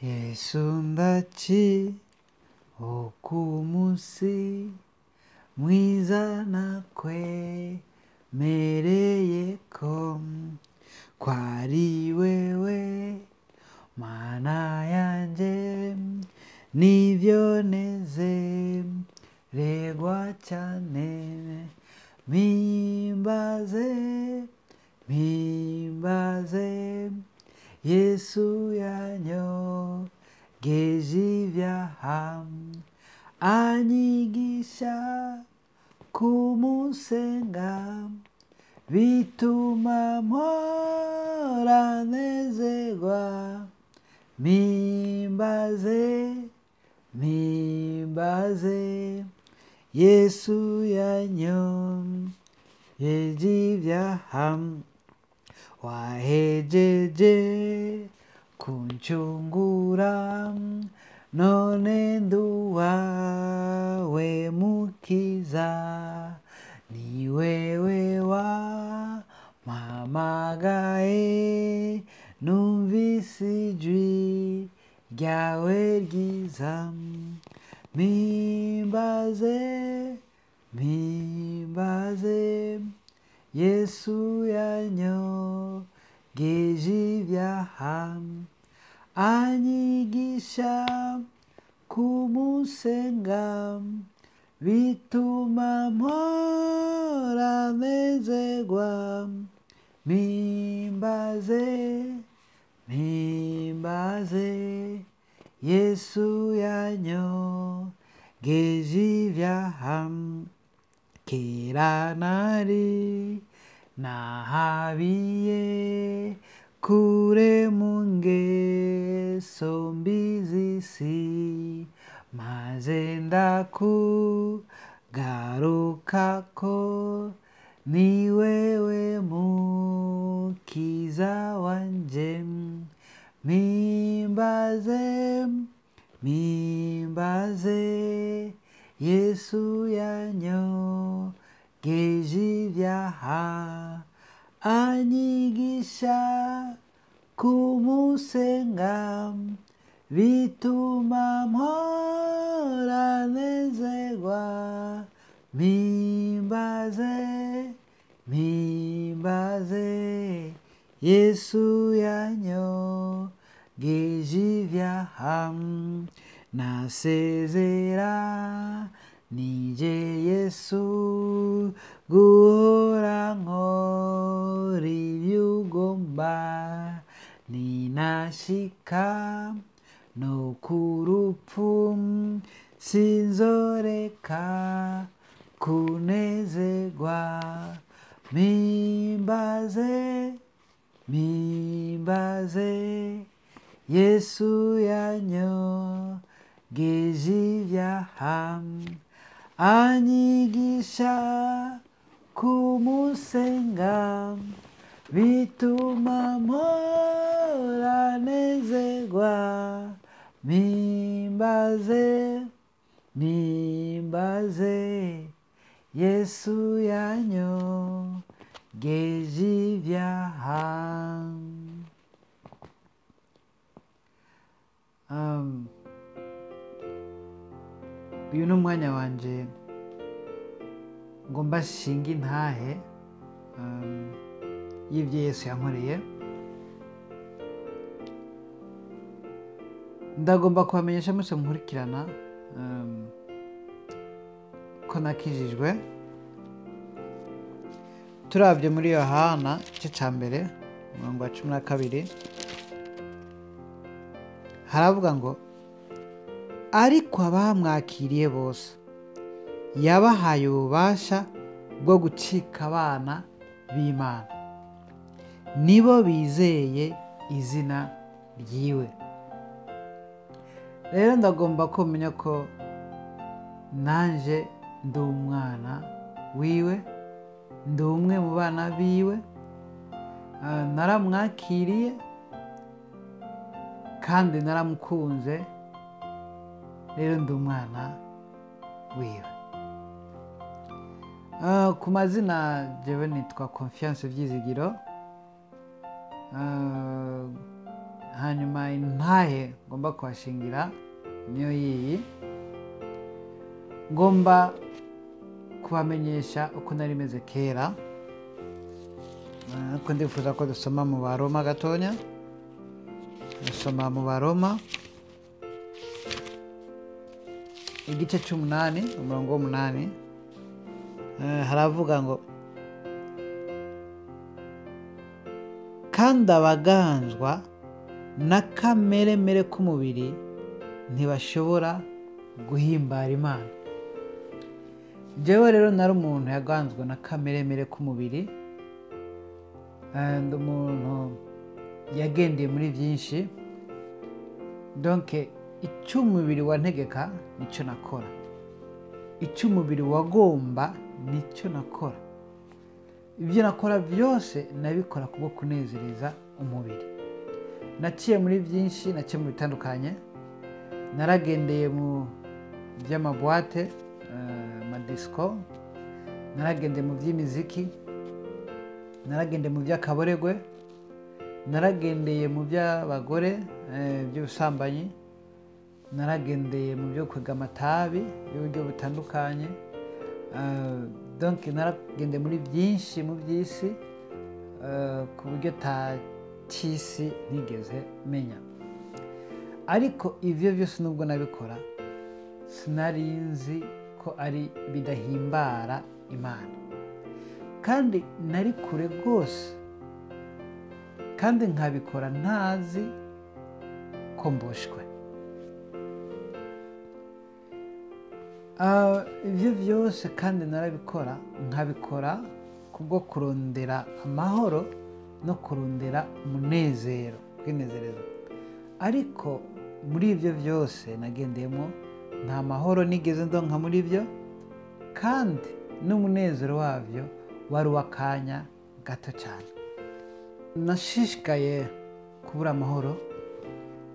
Yesu ndaci okumusi mwiza nakwemereyeko kwari wewe Mana yanje nivyo nezererwa cyane mpimbaze mpimbaze Yesu yanyogeje ibyaha anyigisha kumusenga bituma mpora nezerwa mpimbaze mpimbaze Yesu yanyogeje ibyaha wahejeje kuncungura none nduwawe mukiza ni wewe wampamagaye numvise ijwi ryawe ryiza mpimbaze mpimbaze Yesu yanyogeje ibyaha anyigisha kumusenga bituma mpora nezerwa mpimbaze mpimbaze Yesu yanyogeje ibyaha kera nari nahabiye kure mu ngeso mbi z'isi maze ndakugarukako ni wewe mukiza wanje mpimbaze mpimbaze Yesu yanyogeje ibyaha anyigisha kumusenga bituma mpora nezerwa mpimbaze mpimbaze Yesu yanyogeje ibyaha nasezera nije Yesu guhora nkora ibyo ugomba ninashika no ku rupfu sinzoreka kunezerwa mpimbaze mpimbaze Yesu yanyogeje ibyaha anyigisha kumusenga bituma mpora nezerwa mpimbaze mpimbaze Yesu yanyogeje ibyaha. Uyu ni umwanya wanje ngomba nshinga intahe y'ibyo Yesu yankoreye. Ndagomba kubamenyesha mwese mukurikirana ko nakijijwe. Turabye muri Yohana igice cya mbere umurongo wa 12 haravuga ngo ariko abamwakiriye bose yabahaye ububasha bwo gucika abana b'Imana, nibo bizeye izina ryiwe. Rero ndagomba kumenya ko nanje ndi umwana wiwe, ndi umwe mu bana biwe, naramwakiriye kandi naramukunze, rero ndi umwana wiwe. Ku mazina jewe nitwa Confiance Vyizigiro. Hanyuma intahe ngomba kuhashingira niyo yiyi. Ngomba kubamenyesha uko nari meze kera, ariko ndifuza ko dusoma mu Baroma gatonya. Dusoma mu Baroma igice c'umunani, umurongo w'umunani. Haravuga ngo kandi abaganzwa n'akameremere k'umubiri ntibashobora guhimbara Imana. Jewe rero nari umuntu yaganzwe n'akameremere k'umubiri, ndi umuntu yagendeye muri byinshi. Donc icyo umubiri wantegeka nicyo nakora, icyo umubiri wagomba nicyo nakora, ibyo nakora byose nabikora kubwo kunezereza umubiri. Naciye muri byinshi, naciye mu bitandukanye, naragendeye mu by'amaboite, amadisco, naragendeye mu by'imiziki, naragendeye mu by'akaboregwe, naragendeye mu by'abagore, by'ubusambanyi, naragendeye mu byo kwega amatabi y'uburyo butandukanye. Donc naragendeye muri byinshi mu by'isi, ku buryo ta cy'isi ntigeze menya. Ariko ivyo byose nubwo nabikora, sinari nzi ko ari bidahimbara Imana, kandi nari kure rwose, kandi nkabikora ntazi ko mboshwe. Ibyo byose kandi narabikora, nkabikora kubwo kurondera amahoro no kurondera umunezero, kwinezereza. Ariko muri ibyo byose nagendeyemo nta mahoro nigeze ndonka muri byo, kandi n'umunezero wabyo wari uw'akanya gato cyane. Nashishikaye kubura amahoro,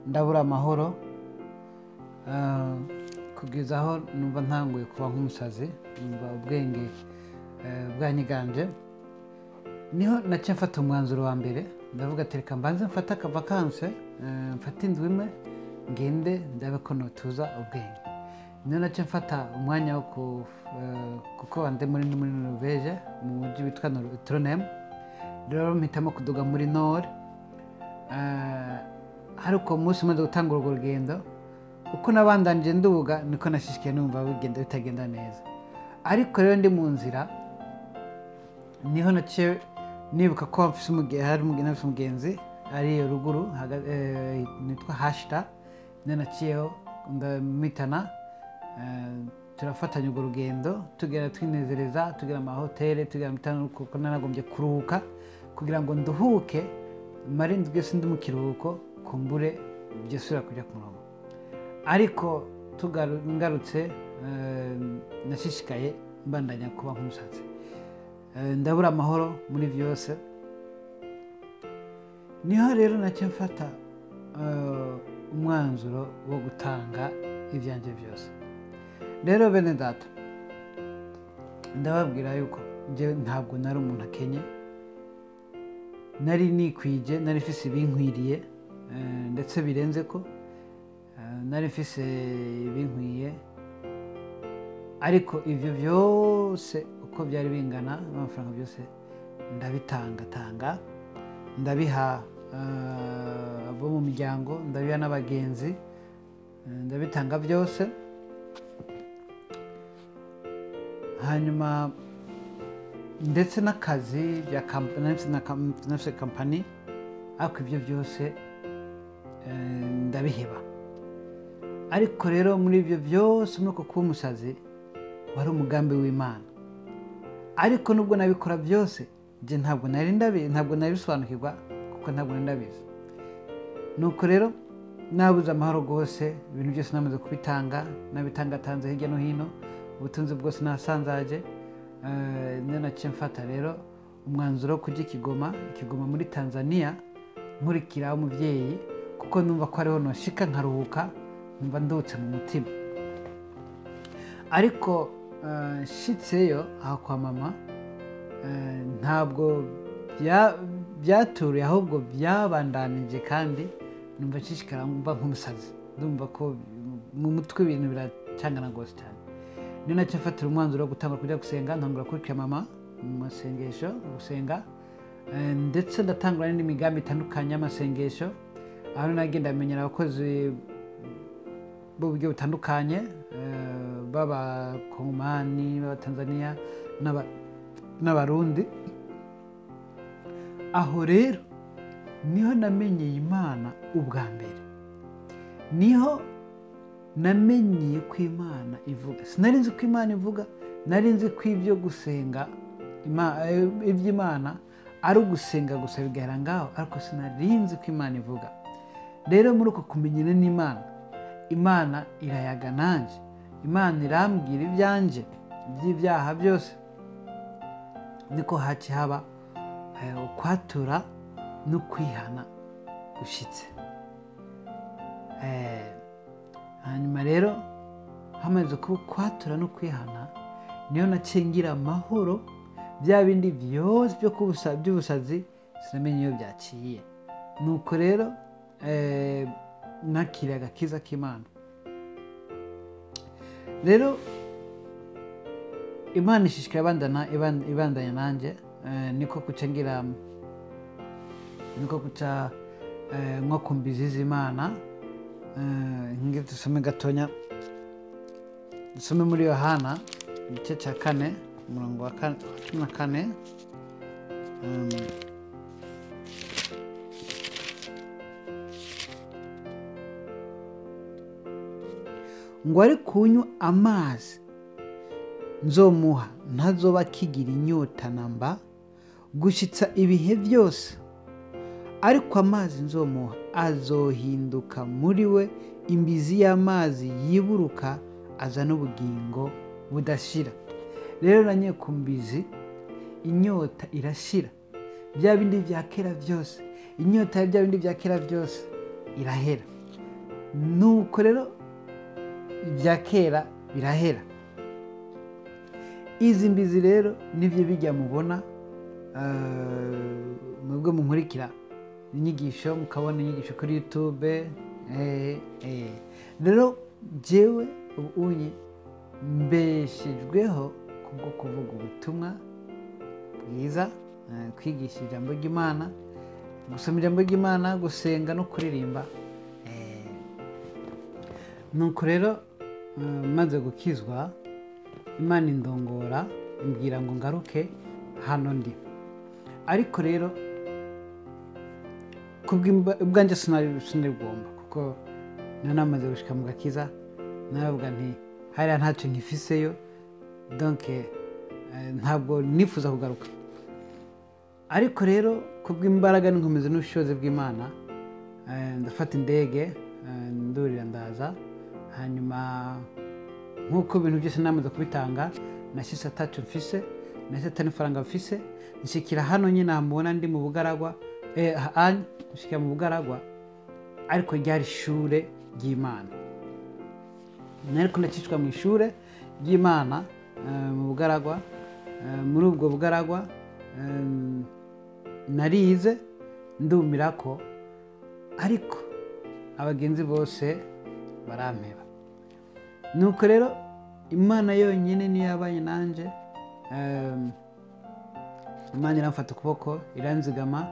ndabura amahoro, kugeza aho numva ntanguye kuba nk'umusazi, numva ubwenge bwanyiganje. Niho naciye mfata umwanzuro wa mbere, ndavuga ati reka mbanze mfate akavakanse, mfate indwi imwe ngende ndabe ko notuza ubwenge. Niho naciye mfata umwanya wo kuko ndi muri Norvège, mu mujyi witwa Trondheim. Rero mpitamo kuduga muri Nord. Ariko umunsi umaze gutanga urwo rugendo, uko nabandanije nduga niko nashishikiye numva bigenda bitagenda neza. Ariko rero ndi mu nzira, niho naciye nibuka ko hari umugenzi ari ruguru nitwa Hashta. Niho naciyeho ndamitana, turafatanya urwo rugendo, tugera twinezereza, tugera amahoteli, tugera mitano, kuko naragombye kuruhuka kugira ngo nduhuke, mare indwi yose ndi mu kiruhuko, kumbure byosubira kujya ku murongo. Ariko ngarutse, nashishikaye mbandanya kuba nk'umusazi, ndabura amahoro muri byose. Niho rero nacyo mfata umwanzuro wo gutanga ibyanjye byose. Rero bene data, ndababwira yuko njye ntabwo nari umuntu akenye, nari nikwije, nari mfise ibinkwiriye, ndetse birenze ko nari mfise ibinkwiye. Ariko ivyo byose uko byari bingana n'amafaranga byose ndabitangatanga, ndabiha abo mu miryango, ndabiha n'abagenzi, ndabitanga byose. Hanyuma ndetse n'akazi bya nafise company, ariko ibyo byose ndabiheba. Ariko rero muri ibyo byose, muri uko kuba umusazi wari umugambi w'Imana. Ariko nubwo nabikora byose, nje ntabwo nari ndabizi, ntabwo nari bisobanukirwa, kuko ntabwo nari ndabizi. Nuko rero nabuze amahoro rwose, ibintu byose namaze kubitanga, nabitangatanze hirya no hino, ubutunzi bwose nasanzaje. Naciye mfata rero umwanzuro wo kujya Ikigoma muri Tanzania, nkurikira umubyeyi, kuko numva ko ariho noshika nkaruhuka, numva ndutse mu mutima. Ariko nshitseyo aho kwa mama, ntabwo byaturiye, ahubwo byabandanije kandi Numva nshishikara mba nk'umusazi, ndumva ko mu mutwe ibintu biracangana rwose cyane. Niyo nacyo mfatira umwanzuro wo gutangura kujya gusenga, ntangura kurikira mama mu masengesho gusenga, ndetse ndatangura n'indi migambi itandukanye y'amasengesho, aho nagenda menyera abakozi b'uburyo butandukanye, b'abakongomani, b'abatanzaniya n'abarundi. Aho rero niho namenyeye Imana ubwa mbere, niho namenyeye ko Imana ivuga. Sinari nzi ko Imana ivuga, nari nzi ko ibyo gusenga iby'Imana ari ugusenga gusa bigahera ngaho, ariko sinari nzi ko Imana ivuga. Rero muri uko kumenyana n'Imana, Imana irayaga nanjye, Imana irambwira ibyanjye by'ibyaha byose. Niko haci haba ukwatura no kwihana gushitse. Hanyuma rero hamaze kuba ukwatura no kwihana, niyo nacengira amahoro. Bya bindi byose byo by'ubusazi sinamenye iyo byaciye. Nuko rero nakiriye agakiza k'Imana. Rero Imana ishishikara ibandanya nanjye, niko kuca ngira, niko kuca nko kumbizi z'Imana. Ngi dusome gatonya, dusome muri Yohana igice cya 4 umurongo wa 14. Ngo ari kunywa amazi nzomuha ntazoba akigira inyota namba gushitsa ibihe byose, ariko amazi nzomuha azohinduka muri we imbizi y'amazi yiburuka azana ubugingo budashira. Rero nanye ku mbizi inyota irashira, bya bindi bya kera byose, inyota ya bya bindi bya kera byose irahera. Nuko rero ibya kera birahera. Izi mbizi rero nibyo bijya mubona, mwebwe munkurikira inyigisho, mukabona inyigisho kuri YouTube. Rero jewe ubunye mbeshejweho kubwo kuvuga ubutumwa bwiza, kwigisha ijambo ry'Imana, gusoma ijambo ry'Imana, gusenga no kuririmba. Nuko rero maze gukizwa, Imana indongora imbwira ngo ngaruke hano ndi. Ariko rero kubw'ubwanjye sinarigomba, kuko nari namaze gushika mu gakiza, naravuga nti hariya ntacyo nkifiseyo, donc ntabwo nifuza kugaruka. Ariko rero kubw'imbaraga n'inkomezi n'ubushobozi bw'Imana, ndafata indege, ndurira ndaza. Hanyuma nk'uko ibintu byose namaze kubitanga, nashyize atacyo mfise, nashyize atari ifaranga mfise, nshikira hano nyine mubona ndi mu bugaragwa, nshikira mu bugaragwa, ariko ryari ishure ry'Imana. Nariko ndacishwa mu ishure ry'Imana, mu bugaragwa. Muri ubwo bugaragwa narize ndumirako, ariko abagenzi bose barampeba. Nuko rero Imana yonyine niyo yabaye nanje, Imana iramfata ukuboko iranzigama,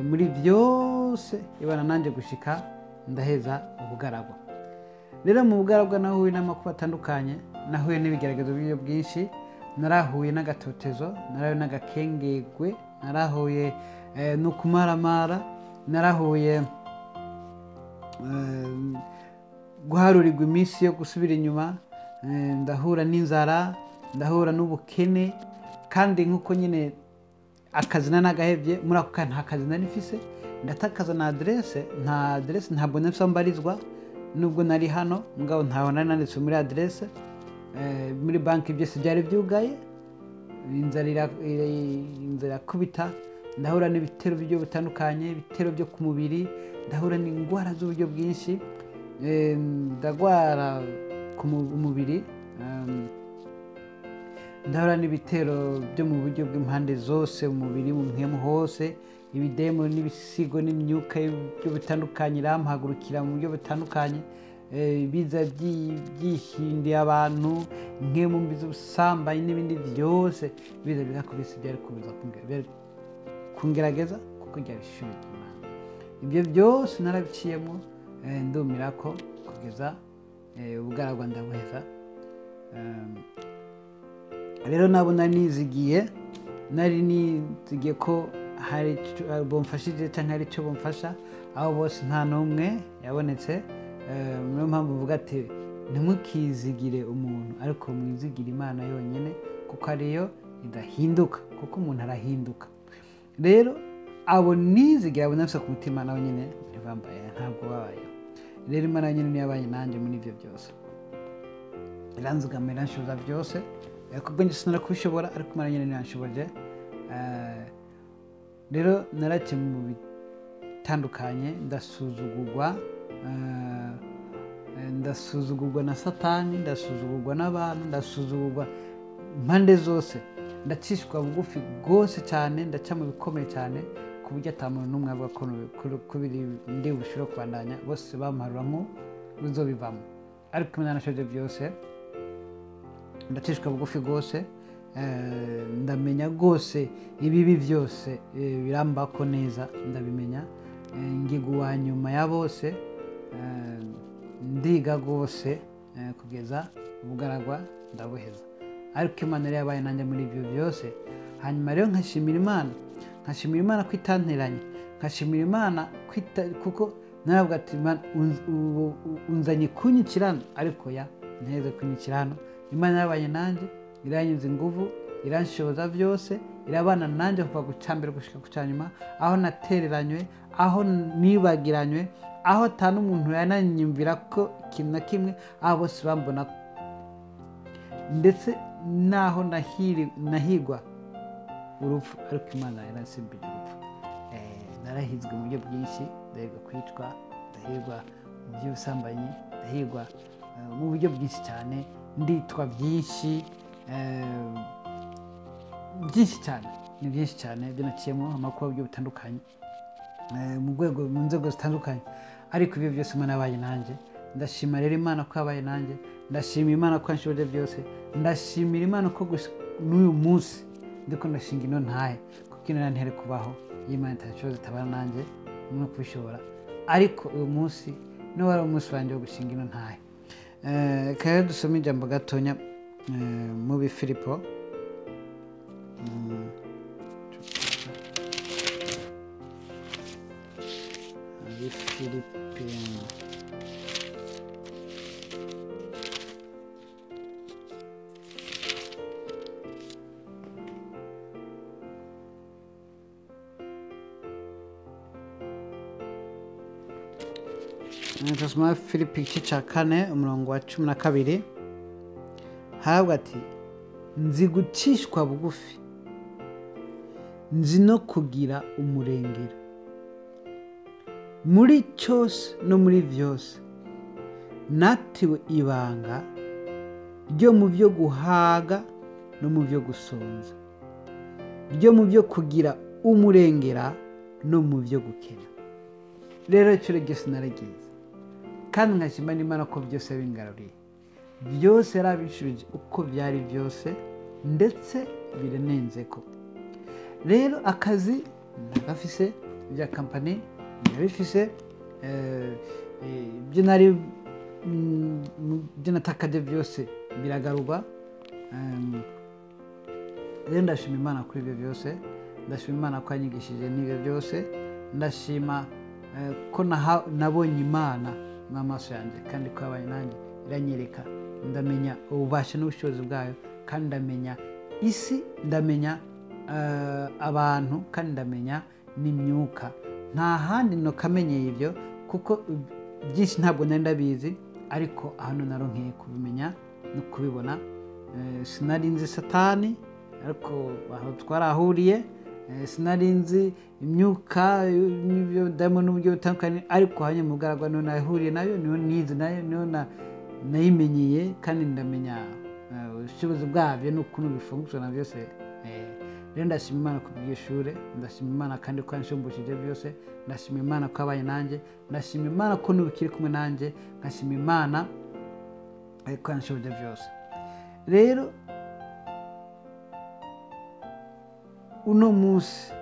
muri byose ibana nanje gushika ndaheza ubugaragwa. Rero mu bugaragwa nahuye n'amakuba atandukanye, nahuye n'ibigeragezo by'uburyo bwinshi, narahuye n'agatotezo, narahuye n'agakengegwe, narahuye no kumaramara, narahuye guharurirwa iminsi yo gusubira inyuma, ndahura n'inzara, ndahura n'ubukene. Kandi nk'uko nyine akazi nagahebye, muri ako kanya nta kazi nari mfise, ndatakaza na adresse, nta adresse, ntabwo nari mfise aho mbarizwa, nubwo nari hano mugabo ntaho nari nanditse muri adresse. Muri banki byose byari byugaye, inzara irakubita, ndahura n'ibitero by'uburyo butandukanye, ibitero byo ku mubiri, ndahura n'indwara z'uburyo bwinshi, ndagwara ku mubiri, Ndahura n'ibitero byo mu buryo bw'impande zose, mu mubiri, mu mpwemu hose, ibidemo n'ibisigo n'imyuka y'uburyo butandukanye irampagurukira mu buryo butandukanye, biza byihindiye abantu, impwemu mbi z'ubusambanyi n'ibindi byose biza bigakubise, byari kuza kungerageza kuko ryari ishuri ry'Imana. Ibyo byose narabiciyemo, ndumira ko kugeza ubugaragwa ndabuheza. Rero nabo nari nizigiye ko hari bomfashije cyangwa hari icyo bomfasha, aho bose nta n'umwe yabonetse. Niyo mpamvu mvuga ati ntimukizigire umuntu, ariko mwizigire Imana yonyine, kuko ariyo idahinduka, kuko umuntu arahinduka. Rero abo nizigira, abo nafise ku mutima, nabo nyine ntibambaye, ntabwo babayeho. Rero Imana yonyine niyo yabaye nanjye muri ibyo byose, iranzigamira, iranshoboza byose. Kubwo njye sinari kubishobora, ariko Imana nyine niyo yanshoboje. Rero naraciye mu bitandukanye, ndasuzugurwa, ndasuzugurwa na Satani, ndasuzugurwa n'abantu, ndasuzugurwa impande zose, ndacishwa bugufi rwose cyane, ndaca mu bikomeye cyane, ku buryo ata muntu n'umwe avuga ko biri ndi bushobora kubandanya, bose bamparura nk'uzobivamo. Ariko Imana yarashoboje byose, ndacishwa bugufi rwose, ndamenya rwose ibibi byose birambako neza, ndabimenya. Ngiga uwa nyuma ya bose, ndiga rwose kugeza ubugaragwa ndabuheza. Ariko Imana yari yabaye nanjye muri ibyo byose. Hanyuma rero nkashimira Imana, nkashimira Imana ko itanteranye, nkashimira Imana kuko naravuga ati Imana unzanye kunyikira hano, ariko ya nteze kunyikira hano. Imana yarabaye nanjye, iranyuza inguvu, iranshoboza byose, irabana nanjye kuva ku cya mbere gushika ku cya nyuma, aho natereranywe, aho nibagiranywe, aho ata n'umuntu yananyumvira ko ikintu na kimwe, aho bose bambona, ndetse naho nahigwa urupfu, ariko Imana yaransimbije urupfu. Narahizwe mu buryo bwinshi, ndahigwa kwicwa, ndahigwa mu by'ubusambanyi, ndahigwa mu buryo bwinshi cyane, nditwa byinshi, byinshi cyane, ni byinshi cyane byo naciyemo, amakuba y'uburyo butandukanye, mu rwego, mu nzego zitandukanye. Ariko ibyo byose Imana yabaye nanjye. Ndashima rero Imana ko yabaye nanjye, ndashima Imana ko yanshoboje byose, ndashimira Imana ko n'uyu munsi ndiko ndashinga ino ntahe, kuko ino ntere kubaho iyo Imana itashoboza itabana nanjye no kubishobora. Ariko uyu munsi niwo wari umunsi wanjye wo gushinga ino ntahe. Reka rero dusome ijambo gatonya mu Bifilipo. Tusoma Filipi igice cya 4 umurongo wa 12, haravuga ati nzi gucishwa bugufi, nzi no kugira umurengera muri cyose no muri byose, natiwe ibanga ryo mu byo guhaga no mu byo gusonza, ryo mu byo kugira umurengera no mu byo gukena. Rero icyo ryose naragize, kandi nkashima n'Imana ko byose bingaruriye, byose yarabishubije uko byari byose, ndetse birenenze ko. Rero akazi ndagafise, ibya kampani ndabifise, ibyo nari ibyo natakaje byose biragarurwa. Rero ndashima Imana kuri ibyo byose, ndashima Imana ko yanyigishije n'ibyo byose, ndashima ko nabonye Imana n'amaso yanjye, kandi ko yabaye nanjye, iranyereka, ndamenya ububasha n'ubushobozi bwayo, kandi ndamenya isi, ndamenya abantu, kandi ndamenya n'imyuka. Nta handi nokamenyeye ibyo, kuko byinshi ntabwo nari ndabizi, ariko hano naronkeye kubimenya no kubibona. Sinari nzi Satani, ariko aho twarahuriye. Sinari nzi imyuka n'ibyo dayimoni n'uburyo butandukanye, ariko hanyuma mu bugaragwa niho nahuriye nayo, niho nize nayo, niho nayimenyeye, kandi ndamenya Ubushobozi bwabyo n'ukuntu bifungishwa byose. Rero ndashima Imana ku bw'ishure, ndashima Imana kandi ko yanshumbukije byose, ndashima Imana ko yabaye nanjye, ndashima Imana ko n'ubu ikiri kumwe nanjye, nkashima Imana ko yanshoboje byose. Rero uno munsi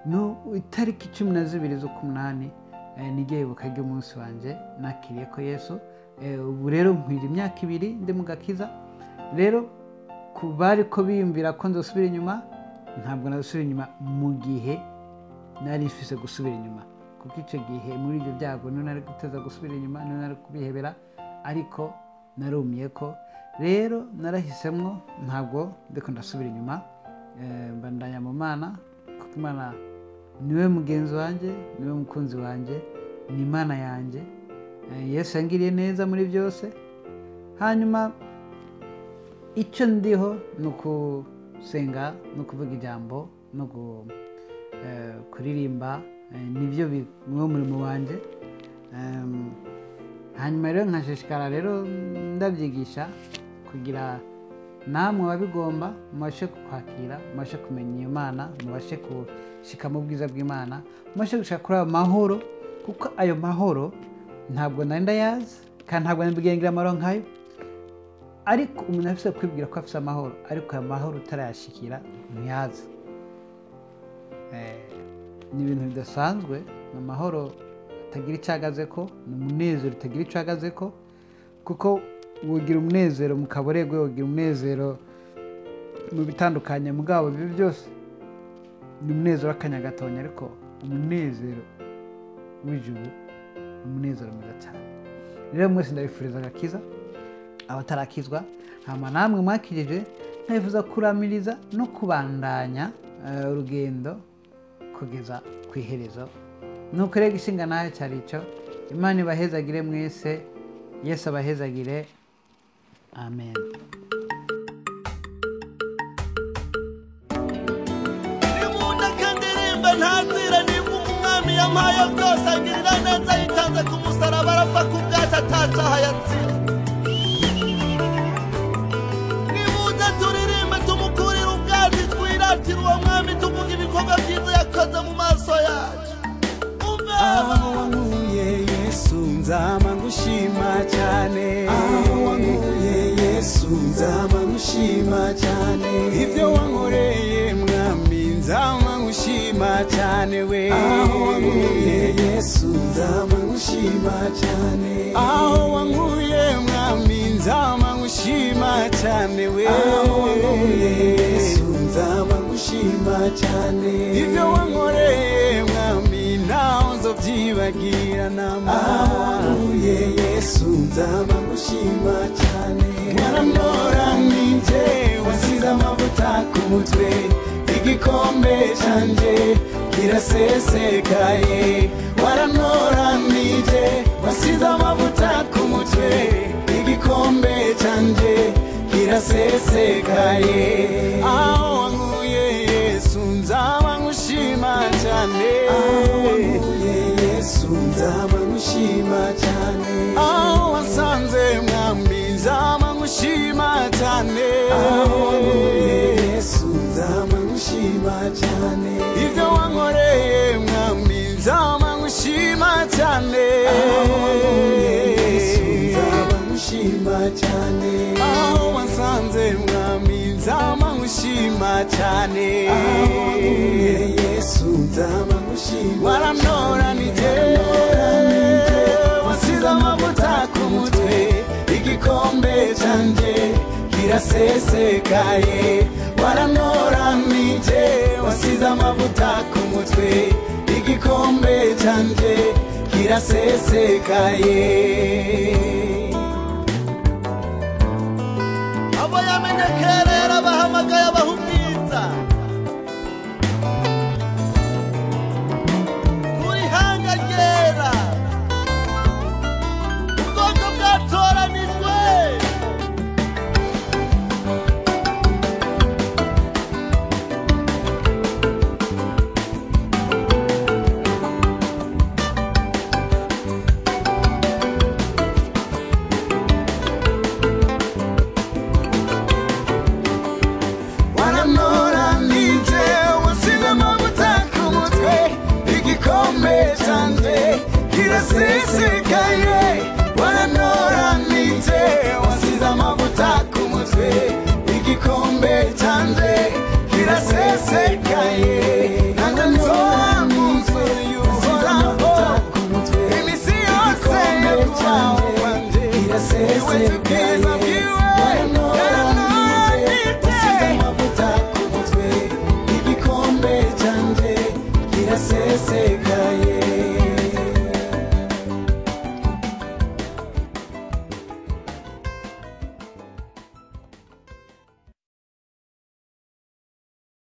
no itariki 12 z'ukumunani n'igihe ibuka ry'umunsi wanje nakiriye ko Yesu. Ubu rero nkwira imyaka 2 ndi mu gakiza. Rero kubari ko biyumvira ko nzosubira inyuma, ntabwo nazosubira inyuma mu gihe nari mfise gusubira inyuma, kuko icyo gihe muri ibyo byago niho nari guteza gusubira inyuma, niho nari kubihebera, ariko narumiye ko rero narahisemwo ntabwo ndiko ndasubira inyuma. Mbandanya mu Mana, kuko Imana niwe mugenzi wanje, niwe mukunzi wanje, ni Imana yanje. Yesu yangiriye neza muri byose. Hanyuma icyo ndiho ni ukusenga no kuvuga ijambo no kuririmba, nibyo niwo murimo wanje. Hanyuma rero nkashishikara rero ndabyigisha kugira namwe ababigomba mubashe kwakira, mubashe kumenya Imana, mubashe gushika mu bwiza bw'Imana, mubashe gushika kuri ayo mahoro, kuko ayo mahoro ntabwo nari ndayazi kandi ntabwo nari amahoro nkayo. Ariko umuntu afise kwibwira ko afise amahoro, ariko ayo mahoro utarayashikira ntiyazi. Ni ibintu bidasanzwe, ni amahoro atagira icyo ahagazeko, ni umunezero utagira icyo ahagazeko, kuko wogira umunezero mu kaboregwe, wogira umunezero mu bitandukanye, mugabo ibi byose ni umunezero w'akanya gatonya, ariko umunezero w'ijuru ni umunezero mwiza cyane. Rero mwese ndabifuriza agakiza abatarakizwa, hama namwe mwakirije nkabifuza kuramiriza no kubandanya urugendo kugeza ku iherezo. Nuko rero igishinga nayo cyari icyo. Imana ibahezagire mwese, Yesu abahezagire. Amen. Nimunda ntazira nivuga umwami yampaye byose, angirira neza yitanze ku musaraba, arapfa ku bwacu atacaha yatsinze. Nimuze turirimbe tumukurire ubwacu, twiratire uwo mwami, tuvuge ibikorwa byiza yakoze mu maso yacu. Aho wankuye Yesu nzama ngushima cyane, aho wankuye Yesu nzama ngushima cyane, ibyo wankoreye mwami nzama ngushima cyane we, aho wankuye Yesu nzama ngushima cyane, aho wankuye mwami nzama ngushima cyane we, aho wankuye Yesu nzama ngushima cyane, ibyo wankoreye mwami naho nzovyibagira nama, aho wankuye Yesu nzama ngushima cyane, warantoranije wasize amavuta ku mutwe, igikombe canje kirasesekaye, warantoranije wasize amavuta ku mutwe, igikombe canje kirasesekaye, aho wankuye Yesu nzama ngushima cyane, aho wankuye Yesu nzama ngushima cyane, aho wasanze mwami nzama ngushima cyane, aho wankuye Yesu nzama ngushima cyane, ibyo wankoreye mwami nzama ngushima cyane, aho wankuye Yesu nzama ngushima cyane, aho wasanze mwami nzama ngushima cyane, aho wankuye Yesu nzama ngushima, warantoranije wasize amavuta ku mutwe, igikombe canje kirasesekaye, warantoranije wasize amavuta ku mutwe, igikombe canje kirasesekaye. Abo yamenyekerera bahamagaye abahumwiza kuri hanga ryera, ubwoko bwatoranijwe. Gisesekaye.